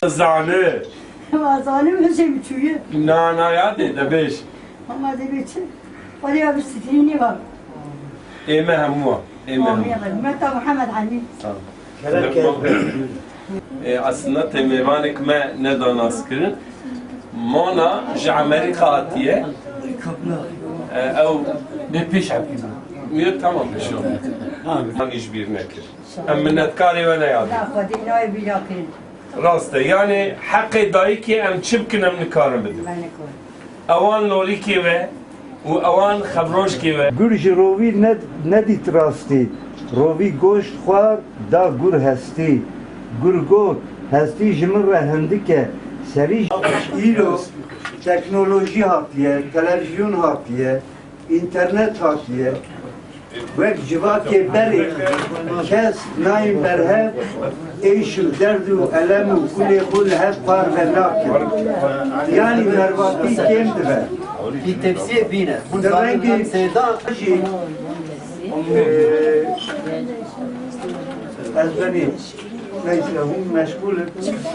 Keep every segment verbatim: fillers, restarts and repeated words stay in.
Zani. Ma zanim hişê mi çûye. Na, na, yadê de bêj. Ama de bê çi? Wali ya bi strînî var. Ê me hemû. Ê me hemû. Amin. Meta Muhammed Ali. Sağ ol. Ê, aslında te mêvanek me neda naskirin. Mona ji Amerîka hatiye. Ê, ew Bê pêş hepî. Yo, tamam, bir şey olmaz. Hani iş bir nekir. Em minnetkarê we ne yadî. La Xwedê nayê bîra kirin. Rast e. Yani heqê dayikê em çi bikin em nikarin bidin. Ben ne koyayım. Ewan lolîkê we û ewan xevrojkê we. Gur ji rovî ne, nedît rastî. Rovî goşt xwar, da gur hestî. Gur got, hestî ji min re hindik e. Serî Îro teknolojî hatiye, televîzyon hatiye, înternet hatiye. Wek civakê berê kes nayên berhev, êş û derd û elem û kulê xwe li hev parve nakin. Yanî mervatî kêm dibe. Bi tepsiyê bîne. Hûn Di rengê zaten seyda jî, e, ez benî, neyse, hûn meşgûl in.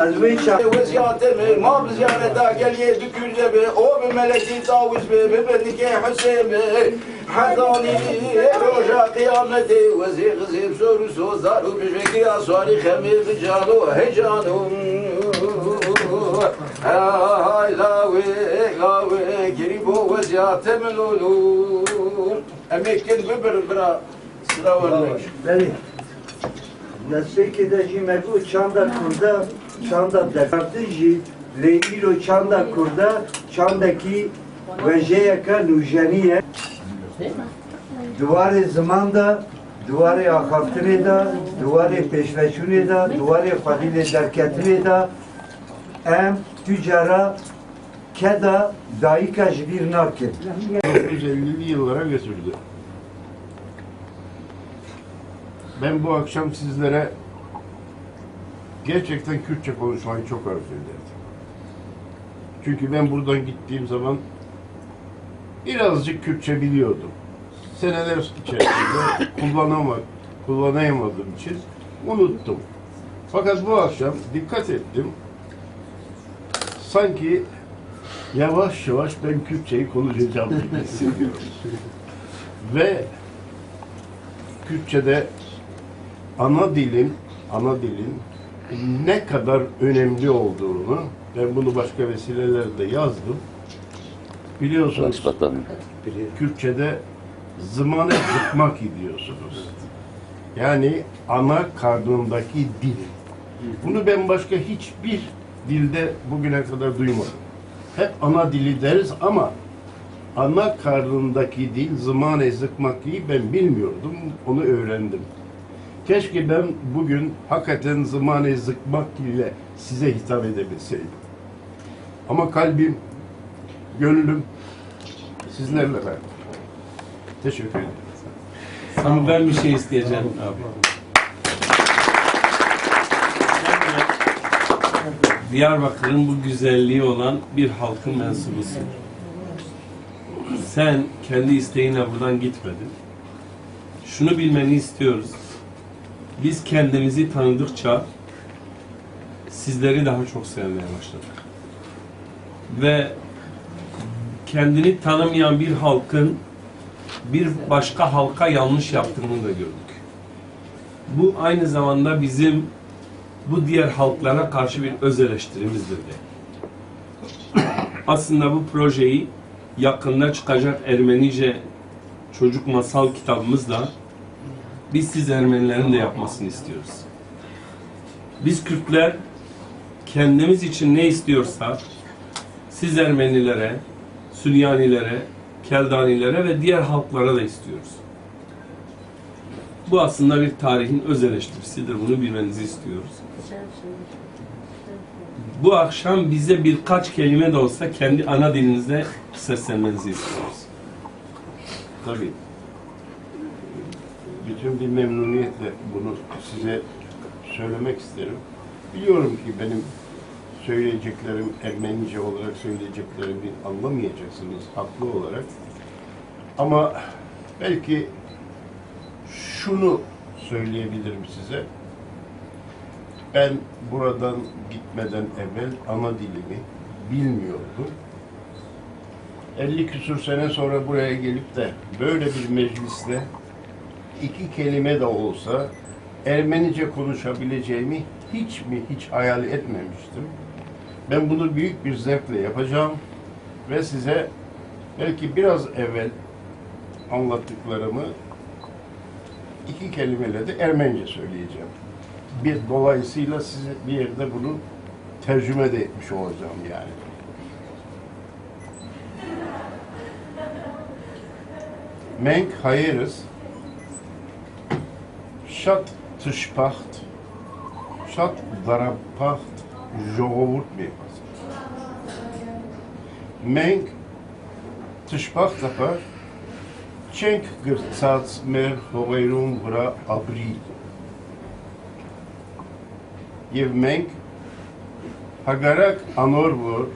Ez wê çax- Weziyatê me, ma bi ziyareta geliyê bi Kürde be, o bi melekî tawiz be, bi bendikê Husê be. Hezanî roja qiyametê, wezî xizî bi sor û sozar û bi jekî aswarî xemê bi cano hecano. Hay lawê, lawê, girîbo weziyatê min lolo. Em ê kin bibirin bira. Selamun aleyküm. Belê. Destpêkê de jî me got çanda Kurda, çanda derkeftin jî lê îro çanda Kurda çandekî wêjeyeke nûjenî ye. Di warê ziman de, di warê axaftinê de, di warê pêşveçûnê de, di warê xwedî lê derketinê de em tu cara keda dayika ji bîr nakin. dokuz yüz ellili yıllara götürdü. Ben bu akşam sizlere gerçekten Kürtçe konuşmayı çok arzu ederdim. Çünkü ben buradan gittiğim zaman birazcık Kürtçe biliyordum. Seneler içerisinde kullanama-, kullanamadığım için unuttum. Fakat bu akşam dikkat ettim. Sanki yavaş yavaş ben Kürtçeyi konuşacağım gibi hissediyorum. Ve Kürtçe'de ana dilin, ana dilin ne kadar önemli olduğunu, ben bunu başka vesilelerde yazdım. Biliyorsunuz, Kürtçe'de zımanı zıkmak diyorsunuz. Yani ana karnındaki dil. Bunu ben başka hiçbir dilde bugüne kadar duymadım. Hep ana dili deriz ama ana karnındaki dil, zımanı zıkmak, ben bilmiyordum, onu öğrendim. Keşke ben bugün hakikaten zımanı zıkmak ile size hitap edebilseydim. Ama kalbim, gönlüm sizlerle beraber. Teşekkür ederim. Ama ben bir şey isteyeceğim abi. Diyarbakır'ın bu güzelliği olan bir halkın mensubusun. Sen kendi isteğinle buradan gitmedin. Şunu bilmeni istiyoruz. Biz kendimizi tanıdıkça sizleri daha çok sevmeye başladık. Ve kendini tanımayan bir halkın bir başka halka yanlış yaptığını da gördük. Bu aynı zamanda bizim bu diğer halklara karşı bir öz eleştirimizdir de. Aslında bu projeyi yakında çıkacak Ermenice çocuk masal kitabımızla biz siz Ermenilerin de yapmasını istiyoruz. Biz Kürtler kendimiz için ne istiyorsak siz Ermenilere, Süryanilere, Keldanilere ve diğer halklara da istiyoruz. Bu aslında bir tarihin öz eleştirisidir. Bunu bilmenizi istiyoruz. Bu akşam bize birkaç kelime de olsa kendi ana dilinizde seslenmenizi istiyoruz. Tabii. Bütün bir memnuniyetle bunu size söylemek isterim. Biliyorum ki benim söyleyeceklerim, Ermenice olarak söyleyeceklerimi anlamayacaksınız haklı olarak. Ama belki şunu söyleyebilirim size. Ben buradan gitmeden evvel ana dilimi bilmiyordum. Elli küsur sene sonra buraya gelip de böyle bir mecliste iki kelime de olsa Ermenice konuşabileceğimi hiç mi hiç hayal etmemiştim. Ben bunu büyük bir zevkle yapacağım ve size belki biraz evvel anlattıklarımı iki kelimeyle de Ermenice söyleyeceğim. Bir, dolayısıyla size bir yerde bunu tercüme de etmiş olacağım yani. Մենք հայերս շատ թշփախտ, շատ դարապախտ ժողովուրդ մերպաս։ Մենք թշփախտը չենք գրծած մեր հողերուն վրա ապրի։ Եվ մենք հագարակ անոր որ